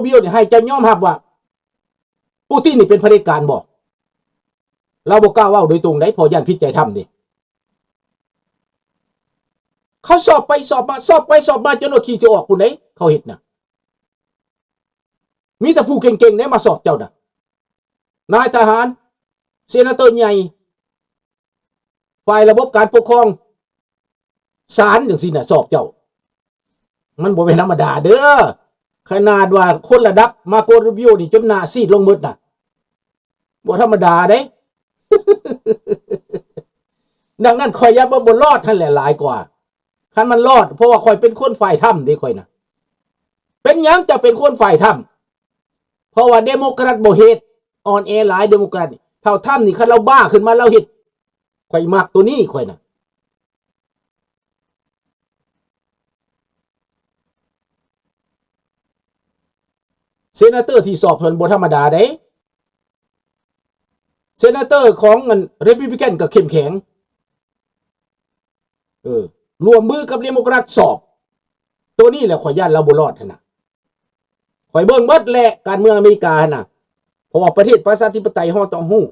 ບິໂອນີ້ ໃຫ້ເຈົ້າຍອມຮັບວ່າປູຕິນນີ້ເປັນຜະເດັດການບໍ່? ລາວບໍ່ກ້າເວົ້າໂດຍຕົງໃດ ເພາະຢ້ານຜິດໃຈທຳເດ້. ເຂົາສອບໄປສອບມາ ສອບໄປສອບມາ ຈົນວ່າຂີ້ຊິອອກພຸ້ນເດ້ ເຂົາເຮັດນະ. ມີແຕ່ຜູ້ເກັ່ງໆເດ້ມາສອບເຈົ້ານະ ນາຍທະຫານ ເຊນາເຕີໃຫຍ່ ຝ່າຍລະບົບການປົກຄອງ ສານຈັ່ງຊີ້ນະ ສອບເຈົ້າ. ມັນບໍ່ແມ່ນທຳມະດາເດີ ຂະໜາດວ່າຄົນລະດັບມາໂກ ຣູບິໂອນີ້ ຈົນໜ້າຊີດລົງໝົດນະ ບໍ່ທຳມະດາເດ້. ດັ່ງນັ້ນ ຂ້ອຍຢ້ານວ່າບໍ່ລອດຫັ້ນແຫຼະຫຼາຍກວ່າ. ຄັນມັນລອດ ເພາະວ່າຂ້ອຍເປັນຄົນຝ່າຍທຳເດ້ ຂ້ອຍນະ. ເປັນຫຍັງຈະເປັນຄົນຝ່າຍທຳ? ເພາະວ່າເດໂມແຄຣັດບໍ່ເຮັດ ອ່ອນແອຫຼາຍເດໂມແຄຣັດນີ້. ເທົ່າທຳນີ້ ຄັນລາວບ້າຂຶ້ນມາລາວເຮັດ ຂ້ອຍມັກໂຕນີ້ ຂ້ອຍນະ. ເຊນາເຕີທີ່ສອບເພິ່ນບໍ່ທຳມະດາເດ້. ເຊນາເຕີຂອງອັນ Republican ກໍເຂັ້ມແຂງ ເອີ ຮ່ວມມືກັບເດໂມແຄຣັດສອບ. ໂຕນີ້ແຫຼະ ຂ້ອຍຢ້ານລາວບໍ່ລອດຫັ້ນນະ. ຂ້ອຍເບິ່ງເບິດແຫຼະ ການເມືອງອາເມລິກາຫັ້ນນະ ເພາະວ່າປະເທດປະຊາທິປະໄຕ ເຮົາຕ້ອງຮູ້.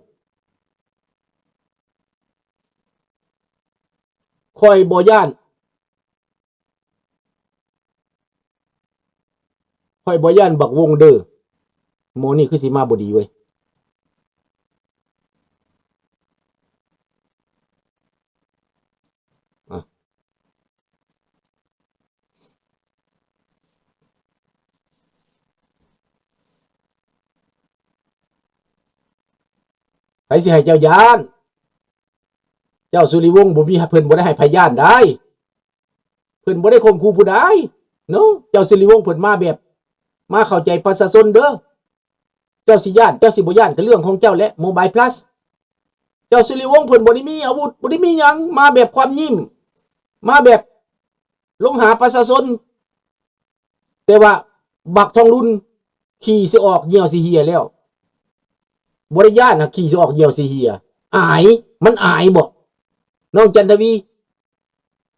ຂ້ອຍບໍ່ຢ້ານ ຂ້ອຍບໍ່ຢ້ານບັກວົງເດີ. ໝໍນີ້ຄືຊິມາບໍ່ດີເວີຍ. ອະ ໃຜຊິໃຫ້ເຈົ້າຢ້ານ? ເຈົ້າສຸລິວົງບໍ່ມີ ເພິ່ນບໍ່ໄດ້ໃຫ້ໃຜຢ້ານໃດ. ເພິ່ນບໍ່ໄດ້ຂົ່ມຂູ່ຜູ້ໃດເນາະ. ເຈົ້າສຸລິວົງເພິ່ນມາແບບ ມາເຂົ້າໃຈປະຊາຊົນເດີ. ເຈົ້າຊິຢ້ານ ເຈົ້າຊິບໍ່ຢ້ານ ກໍເລື່ອງຂອງເຈົ້າແຫຼະ. Mobile Plus ເຈົ້າສຸລິວົງເພິ່ນບໍ່ໄດ້ມີອາວຸດ ບໍ່ໄດ້ມີຫຍັງ ມາແບບຄວາມຍິ້ມ ມາແບບລົງຫາປະຊາຊົນ. ແຕ່ວ່າບັກທອງລຸນ ຂີ້ຊິອອກ ຍ່ຽວຊິເຫ່ຍແລ້ວ. ບໍ່ໄດ້ຢ້ານນະ ຂີ້ຊິອອກ ຍ່ຽວຊິເຫ່ຍ. ອາຍ ມັນອາຍບໍ່ ນ້ອງຈັນທະວີ?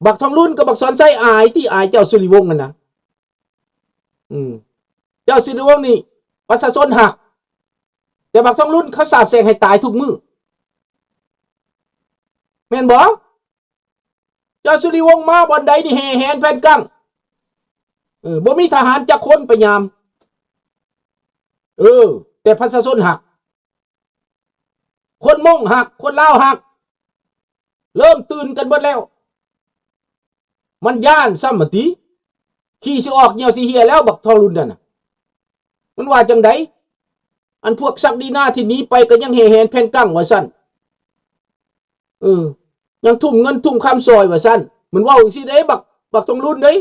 ບັກທອງລຸນກັບບັກສອນໄຊອາຍຕິ ອາຍເຈົ້າສຸລິວົງຫັ້ນນະ. ອືມ ເຈົ້າສຸລິວົງນີ້ປະຊາຊົນຮັກ ແຕ່ບັກທອງລຸນເຂົາສາບແຊ່ງໃຫ້ຕາຍທຸກມື້ ແມ່ນບໍ່? ເຈົ້າສຸລິວົງມາບ່ອນໃດນີ້ແຫ່ແຫນແຜ່ນກັງ ເອີ ບໍ່ມີທະຫານຈັກຄົນໄປຍາມ ເອີ ແຕ່ປະຊາຊົນຮັກ. ຄົນມົ້ງຮັກ ຄົນລາວຮັກ ເລີ່ມຕື່ນກັນເບິດແລ້ວ. ມັນຢ້ານຊ້ຳຫັ້ນຕິ ຂີ້ຊິອອກ ຍ່ຽວຊິເຫ່ຍແລ້ວ ບັກທອງລຸນນັ້ນນະ. ມັນວ່າຈັ່ງໃດ? ອັນພວກສັກດີນາທີ່ໜີໄປກໍຍັງແຫ່ແຫນແຜ່ນກັງວ່າຊັ້ນ ເອີ ຍັງທຸ່ມເງິນທຸ່ມຄຳຊ່ອຍວ່າຊັ້ນ. ມັນເວົ້າຈັ່ງຊີ້ເດ້ ບັກ ບັກທອງລຸນເດ້.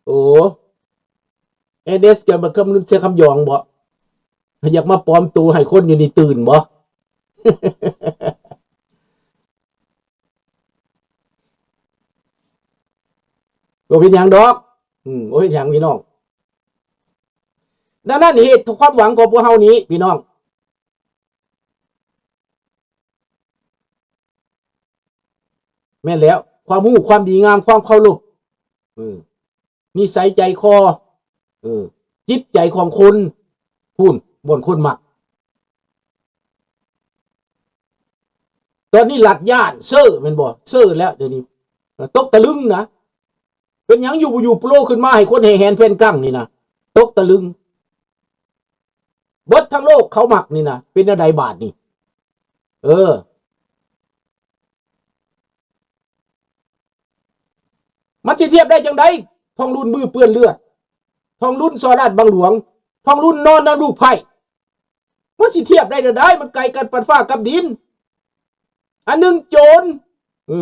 ໂອ້ ເອສ ຈະມາຄຳນຸນເຊຄຳຢອງບໍ? ຢາກມາປອມໂຕໃຫ້ຄົນຢູ່ນີ້ຕື່ນບໍ? ບໍ່ເປັນຫຍັງດອກ ອືມ ບໍ່ເປັນຫຍັງພີ່ນ້ອງ. ດັ່ງນັ້ນ ເຫດຄວາມຫວັງຂອງພວກເຮົານີ້ ພີ່ນ້ອງ ແມ່ນແລ້ວ ຄວາມຮູ້ ຄວາມດີງາມ ຄວາມເຄົາລົບ ເອີ ນິໄສໃຈຄໍ ເອີ ຈິດໃຈຂອງຄົນ ພຸ້ນ ບ່ອນຄົນມັກ. ຕອນນີ້ລັດຢ້ານເຊີແມ່ນບໍ່? ເຊີແລ້ວດຽວນີ້ ເອີ ຕົກຕະລຶງນະ. ເປັນຫຍັງຢູ່ບໍ່ຢູ່ໂປໂລຂຶ້ນມາໃຫ້ຄົນແຫ່ແຫນແຜ່ນກັງນີ້ນະ ຕົກຕະລຶງ. ເບິດທັງໂລກເຂົາມັກນີ້ນະ ເປັນແນວໃດບາດນີ້? ເອີ ມັນຊິທຽບໄດ້ຈັ່ງໃດ? ທອງລຸນມືເປື້ອນເລືອດ ທອງລຸນສໍ້ລາດບັງຫຼວງ ທອງລຸນນອນນຳລູກໃພ້. ມັນຊິທຽບໄດ້ແນວໃດ? ມັນໄກກັນປານຟ້າກັບດິນ. ອັນໜຶ່ງໂຈນ ເອີ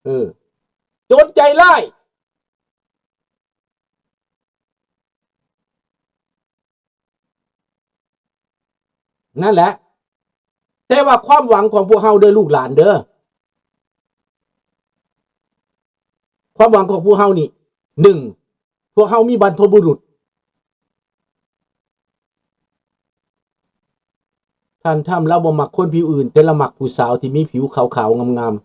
ເອີ ໂຈນໃຈຮ້າຍ. ນັ້ນແຫຼະ ແຕ່ວ່າຄວາມຫວັງຂອງພວກເຮົາເດີ ລູກຫຼານເດີ ຄວາມຫວັງຂອງພວກເຮົານີ້ ໜຶ່ງ ພວກເຮົາມີບັນພະບຸລຸດ. ທ່ານທຳລາວບໍ່ມັກຄົນຜິວອື່ນ ແຕ່ລາວມັກຜູ້ສາວທີ່ມີຜິວຂາວໆງາມໆ.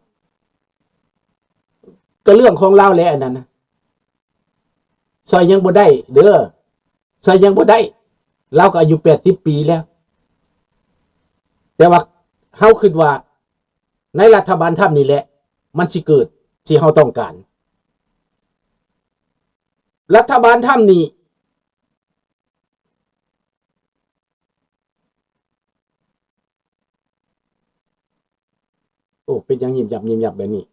ກໍເລື່ອງຂອງລາວແຫຼະອັນນັ້ນນະ ຊ່ອຍຫຍັງບໍ່ໄດ້ເດີ ຊ່ອຍຫຍັງບໍ່ໄດ້ ລາວກໍອາຍຸແປດສິບປີແລ້ວ. ແຕ່ວ່າເຮົາຄິດວ່າໃນລັດຖະບານທຳນີ້ແຫຼະ ມັນຊິເກີດທີ່ເຮົາຕ້ອງການ. ລັດຖະບານທຳນີ້ ໂອ້ ເປັນຫຍັງຍິບຢັບຍິບຢັບແບບນີ້?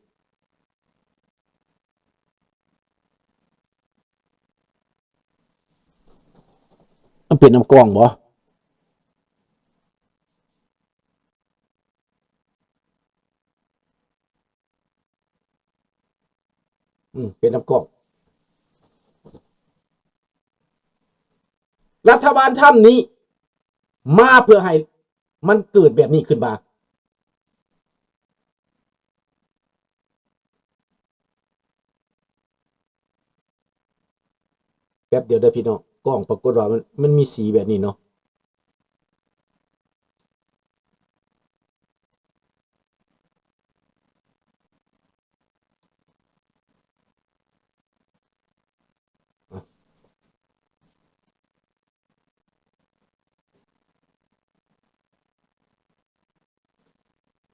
ມັນເປັນນຳກ້ອງບໍ? ອືມ ເປັນນຳກ້ອງ. ລັດຖະບານທຳນີ້ມາເພື່ອໃຫ້ມັນເກີດແບບນີ້ຂຶ້ນມາ. ແປັບດຽວເດີພີ່ນ້ອງ, ກ້ອງປາກົດວ່າມັນ, ມັນມີສີແບບນີ້ເນາະ.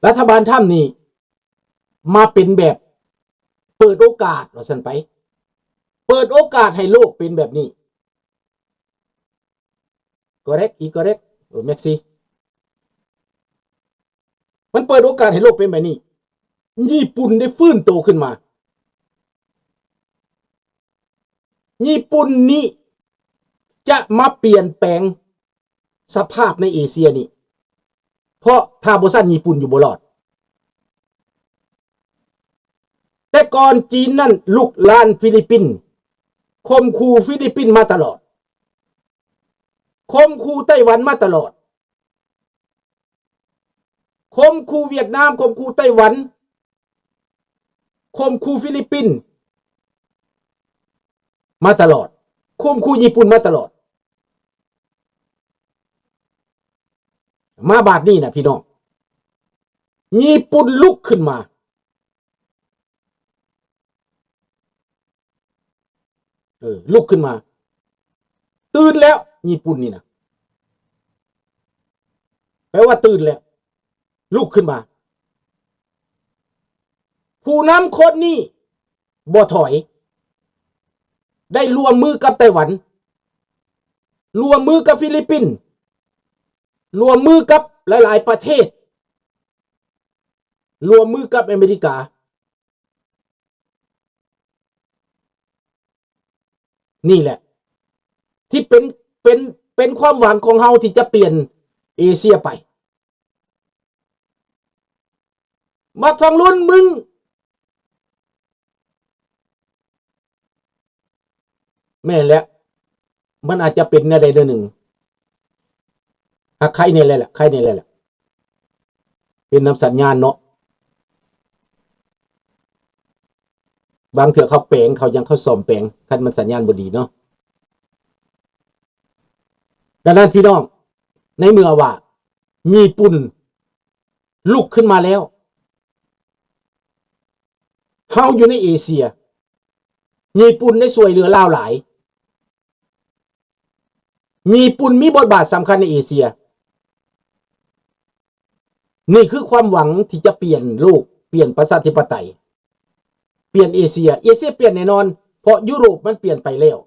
ລັດຖະບານທຳນີ້ມາເປັນແບບເປີດໂອກາດວ່າຊັ້ນໄປ, ເປີດໂອກາດໃຫ້ໂລກເປັນແບບນີ້. Correct, incorrect, ເອີ Maxi. ມັນເປີດໂອກາດໃຫ້ໂລກເປັນແບບນີ້. ຍີ່ປຸ່ນໄດ້ຟື້ນໂຕຂຶ້ນມາ. ຍີ່ປຸ່ນນີ້ຈະມາປ່ຽນແປງສະພາບໃນເອເຊຍນີ້, ເພາະຖ້າບໍ່ຊັ້ນຍີ່ປຸ່ນຢູ່ບໍ່ລອດ. ແຕ່ກ່ອນຈີນນັ້ນລຸກລານຟີລິບປິນ, ຂົ່ມຂູ່ຟີລິບປິນມາຕະຫຼອດ, ຂົ່ມຂູ່ໄຕ້ຫວັນມາຕະຫຼອດ. ຂົ່ມຂູ່ຫວຽດນາມ, ຂົ່ມຂູ່ໄຕ້ຫວັນ, ຂົ່ມຂູ່ຟີລິບປິນມາຕະຫຼອດ, ຂົ່ມຂູ່ຍີ່ປຸ່ນມາຕະຫຼອດ. ມາບາດນີ້ນະພີ່ນ້ອງ, ຍີ່ປຸ່ນລຸກຂຶ້ນມາ. ເອີ ລຸກຂຶ້ນມາ, ຕື່ນແລ້ວຍີ່ປຸ່ນນີ້ນະ, ແປວ່າຕື່ນແລ້ວ, ລຸກຂຶ້ນມາ. ຜູ້ນຳຄົນນີ້ບໍ່ຖອຍ, ໄດ້ຮ່ວມມືກັບໄຕ້ຫວັນ, ຮ່ວມມືກັບຟີລິບປິນ, ຮ່ວມມືກັບຫຼາຍໆປະເທດ, ຮ່ວມມືກັບອາເມລິກາ. ນີ້ແຫຼະທີ່ເປັນ, ເປັນ, ເປັນຄວາມຫວັງຂອງເຮົາທີ່ຈະປ່ຽນເອເຊຍໄປ. ບັກທອງລຸນ ມຶງ ແມ່ນແຫຼະ, ມັນອາດຈະເປັນແນວໃດແນວໜຶ່ງ. ຫາກໄຄແນ່ແຫຼະ, ໄຄແນ່ແຫຼະ, ເປັນນຳສັນຍານເນາະ. ບາງເທື່ອເຂົາແປງ, ເຂົາຍັງ, ເຂົາສ້ອມແປງ, ຄັນມັນສັນຍານບໍ່ດີເນາະ. ດັ່ງນັ້ນພີ່ນ້ອງ, ໃນເມື່ອວ່າຍີ່ປຸ່ນລຸກຂຶ້ນມາແລ້ວ, ເຮົາຢູ່ໃນເອເຊຍ, ຍີ່ປຸ່ນໄດ້ຊ່ວຍເຫຼືອລາວຫຼາຍ. ຍີ່ປຸ່ນມີບົດບາດສຳຄັນໃນເອເຊຍ. ນີ້ຄືຄວາມຫວັງທີ່ຈະປ່ຽນໂລກ, ປ່ຽນປະຊາທິປະໄຕ, ປ່ຽນເອເຊຍ. ເອເຊຍປ່ຽນແນ່ນອນ, ເພາະຢູໂຣບມັນປ່ຽນໄປແລ້ວ.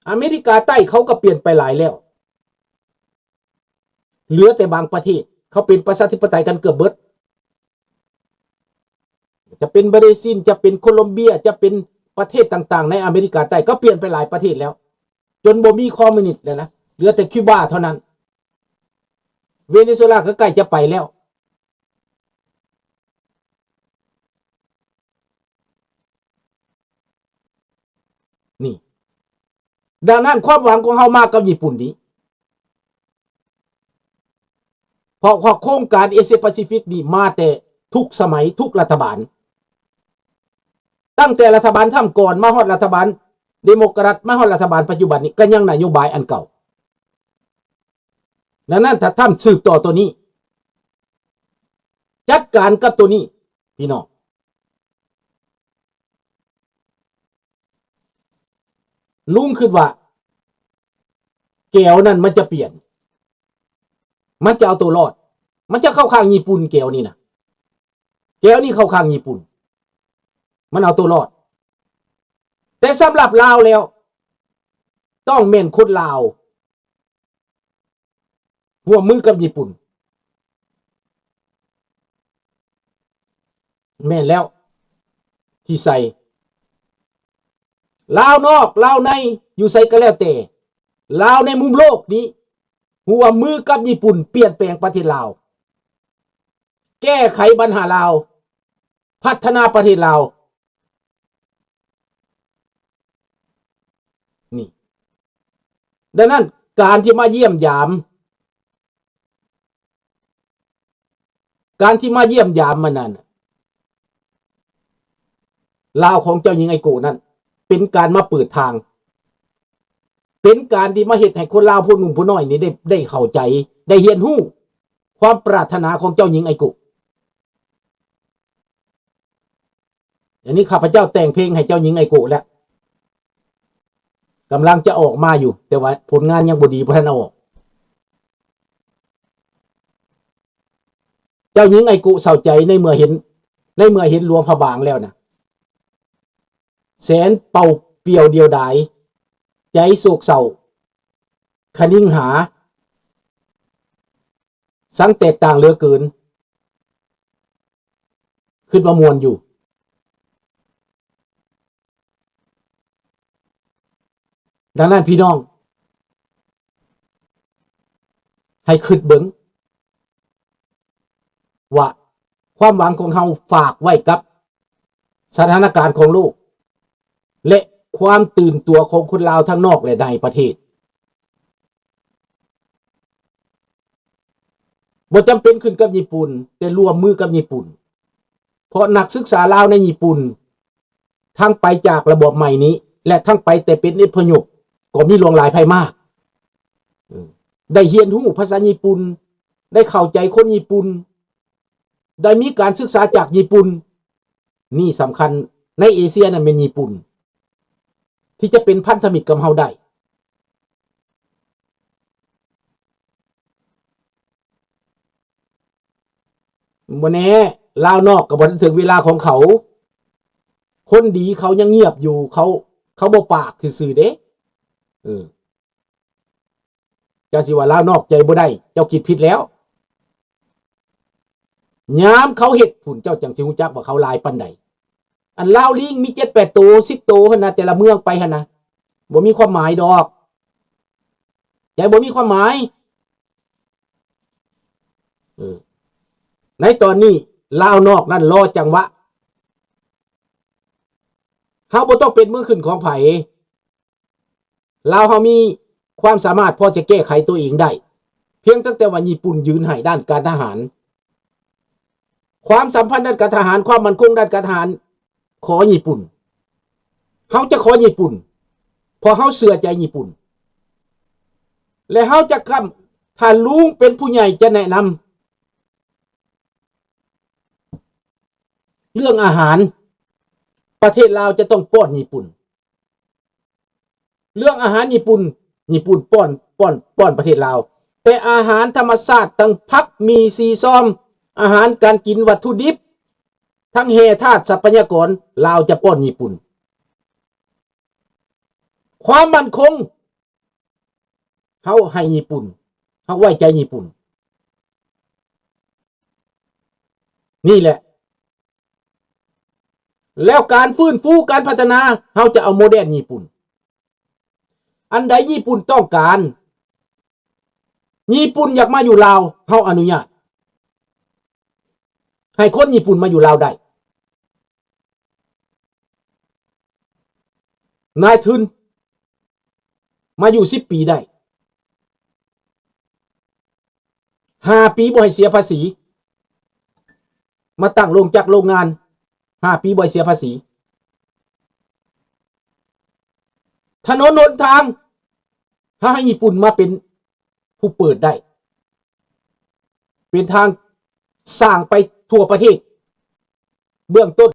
ອາເມລິກາໃຕ້ເຂົາກໍປ່ຽນໄປຫຼາຍແລ້ວ. ເຫຼືອແຕ່ບາງປະເທດ, ເຂົາເປັນປະຊາທິປະໄຕກັນເກືອບເບິດ. ຈະເປັນບຣາຊິນ, ຈະເປັນໂຄລັມເບຍ, ຈະເປັນປະເທດຕ່າງໆໃນອາເມລິກາໃຕ້, ກໍປ່ຽນໄປຫຼາຍປະເທດແລ້ວ, ຈົນບໍ່ມີຄອມມິວນິດແລ້ວນະ, ເຫຼືອແຕ່ຄິວບາເທົ່ານັ້ນ. ເວເນຊູເອລາກໍໃກ້ຈະໄປແລ້ວ. ນີ້. ດັ່ງນັ້ນຄວາມຫວັງຂອງເຮົາມາກັບຍີ່ປຸ່ນນີ້, ເພາະ ເພາະໂຄງການເອເຊຍປາຊີຟິກນີ້ມາແຕ່ທຸກສະໄໝ, ທຸກລັດຖະບານ, ຕັ້ງແຕ່ລັດຖະບານທຳກ່ອນ ມາຮອດລັດຖະບານເດໂມແຄຣັດ, ມາຮອດລັດຖະບານປັດຈຸບັນນີ້ ກໍຍັງນະໂຍບາຍອັນເກົ່າ. ດັ່ງນັ້ນ ຖ້າທຳສືບຕໍ່ໂຕນີ້, ຈັດການກັບໂຕນີ້ ພີ່ນ້ອງ, ລຸງຄິດວ່າແກວນັ້ນມັນຈະປ່ຽນ, ມັນຈະເອົາໂຕລອດ, ມັນຈະເຂົ້າຂ້າງຍີ່ປຸ່ນແກວນີ້ນະ, ແກວນີ້ເຂົ້າຂ້າງຍີ່ປຸ່ນ, ມັນເອົາໂຕລອດ. ແຕ່ສຳລັບລາວແລ້ວ ຕ້ອງແມ່ນຄົນລາວ ຮ່ວມມືກັບຍີ່ປຸ່ນ. ແມ່ນແລ້ວ ທີ່ໃສ່ ລາວນອກລາວໃນ ຢູ່ໃສກໍແລ້ວແຕ່ ລາວໃນມຸມໂລກນີ້ ຮ່ວມມືກັບຍີ່ປຸ່ນ ປ່ຽນແປງປະເທດລາວ, ແກ້ໄຂບັນຫາລາວ, ພັດທະນາປະເທດລາວ. ນີ້ ດັ່ງນັ້ນ ການທີ່ມາຢ້ຽມຢາມ ການທີ່ມາຢ້ຽມຢາມມານັ້ນ ລາວຂອງເຈົ້າຍິງໄອໂກະນັ້ນ ເປັນການມາເປີດທາງ, ເປັນການທີ່ມາເຮັດໃຫ້ຄົນລາວຜູ້ໜຸ່ມຜູ້ນ້ອຍນີ້ໄດ້ ໄດ້ເຂົ້າໃຈ ໄດ້ຮຽນຮູ້ຄວາມປາດຖະໜາຂອງເຈົ້າຍິງໄອໂກະ. ອັນນີ້ຂ້າພະເຈົ້າແຕ່ງເພງໃຫ້ເຈົ້າຍິງໄອໂກະແລ້ວ, ກຳລັງຈະອອກມາຢູ່ ແຕ່ວ່າຜົນງານຍັງບໍ່ດີ ບໍ່ທັນເອົາອອກ. ເຈົ້າຍິງໄອໂກະເສົ້າໃຈໃນເມື່ອເຫັນ ໃນເມື່ອເຫັນຫຼວງພະບາງແລ້ວນະ, ແສນເປົ່າປ່ຽວດຽວດາຍ, ໃຈໂສກເສົ້າ ຄະນິງຫາ ສັງແຕກຕ່າງເຫຼືອເກີນ, ຄິດວ່າມ່ວນຢູ່. ດັ່ງນັ້ນ ພີ່ນ້ອງ ໃຫ້ຄິດເບິ່ງວ່າ ຄວາມຫວັງຂອງເຮົາຝາກໄວ້ກັບສະຖານະການຂອງໂລກ ແລະ ຄວາມຕື່ນຕົວຂອງຄົນລາວທັງນອກ ແລະ ໃນປະເທດ. ບໍ່ຈຳເປັນຂຶ້ນກັບຍີ່ປຸ່ນ, ແຕ່ຮ່ວມມືກັບຍີ່ປຸ່ນ, ເພາະນັກສຶກສາລາວໃນຍີ່ປຸ່ນ ທັງໄປຈາກລະບອບໃໝ່ນີ້ ແລະ ທັງໄປແຕ່ເປັນອົບພະຍົບ ກໍມີຫຼວງຫຼາຍໄພມາກ. ເອີ ໄດ້ຮຽນຮູ້ພາສາຍີ່ປຸ່ນ, ໄດ້ເຂົ້າໃຈຄົນຍີ່ປຸ່ນ, ໄດ້ມີການສຶກສາຈາກຍີ່ປຸ່ນ. ນີ້ສຳຄັນ, ໃນເອເຊຍນັ້ນແມ່ນຍີ່ປຸ່ນ ທີ່ຈະເປັນພັນທະມິດກັບເຮົາໄດ້. ບໍ່ແນ່, ລາວນອກກໍບໍ່ທັນເຖິງເວລາຂອງເຂົາ. ຄົນດີເຂົາຍັງງຽບຢູ່, ເຂົາ, ເຂົາບໍ່ປາກຊື່ໆເດ້. ເອີ. ເຈົ້າຊິວ່າລາວນອກໃຈບໍ່ໄດ້, ເຈົ້າຄິດຜິດແລ້ວ. ຍາມເຂົາເຮັດພຸ້ນ ເຈົ້າຈັ່ງຊິຮູ້ຈັກວ່າເຂົາຫຼາຍປານໃດ. ອັນລາວລີງມີເຈັດແປດໂຕ ສິບໂຕຫັ້ນນະ, ແຕ່ລະເມືອງໄປຫັ້ນນະ, ບໍ່ມີຄວາມໝາຍດອກ. ໃຈບໍ່ມີຄວາມໝາຍ. ເອີ ໃນຕອນນີ້ລາວນອກນັ້ນລໍຈັງຫວະ. ເຮົາບໍ່ຕ້ອງເປັນເມືອງຂຶ້ນຂອງໃຜ. ລາວເຮົາມີຄວາມສາມາດພໍຈະແກ້ໄຂຕົວເອງໄດ້, ພຽງແຕ່ວ່າຍີ່ປຸ່ນຍື່ນໃຫ້ດ້ານການທະຫານ. ຄວາມສຳພັນດ້ານການທະຫານ, ຄວາມໝັ້ນຄົງດ້ານການທະຫານ, ຂໍຍີ່ປຸ່ນ. ເຮົາຈະຂໍຍີ່ປຸ່ນ, ເພາະເຮົາເຊື່ອໃຈຍີ່ປຸ່ນ. ແລະ ເຮົາຈະກຳ, ຖ້າລຸງເປັນຜູ້ໃຫຍ່ຈະແນະນຳ ເລື່ອງອາຫານ, ປະເທດລາວຈະຕ້ອງປ້ອນຍີ່ປຸ່ນ. ເລື່ອງອາຫານຍີ່ປຸ່ນ, ຍີ່ປຸ່ນປ້ອນ, ປ້ອນ, ປ້ອນປະເທດລາວ, ແຕ່ອາຫານທຳມະຊາດ ທັງຜັກ, ໝີ່, ຊີຊອມ, ອາຫານການກິນ, ວັດຖຸດິບ, ທັງແຮ່ທາດ, ຊັບພະຍາກອນ, ລາວຈະປ້ອນຍີ່ປຸ່ນ. ຄວາມໝັ້ນຄົງ, ເຮົາໃຫ້ຍີ່ປຸ່ນ, ເຮົາໄວ້ໃຈຍີ່ປຸ່ນ. ນີ້ແຫຼະ. ແລ້ວການຟື້ນຟູການພັດທະນາ ເຮົາຈະເອົາໂມເດນຍີ່ປຸ່ນ. ອັນໃດຍີ່ປຸ່ນຕ້ອງການ, ຍີ່ປຸ່ນຢາກມາຢູ່ລາວ, ເຮົາອະນຸຍາດໃຫ້ຄົນຍີ່ປຸ່ນມາຢູ່ລາວໄດ້. ນາຍທຶນມາຢູ່ສິບປີໄດ້, ຫ້າປີບໍ່ໃຫ້ເສຍພາສີ, ມາຕັ້ງໂລງຈັກໂລງງານ ຫ້າປີບໍ່ໃຫ້ເສຍພາສີ. ຖະໜົນຫົນທາງ ເຮົາໃຫ້ຍີ່ປຸ່ນມາເປັນຜູ້ເປີດໄດ້, ເປັນທາງສ້າງໄປທົ່ວປະເທດ. ເບື້ອງຕົ້ນ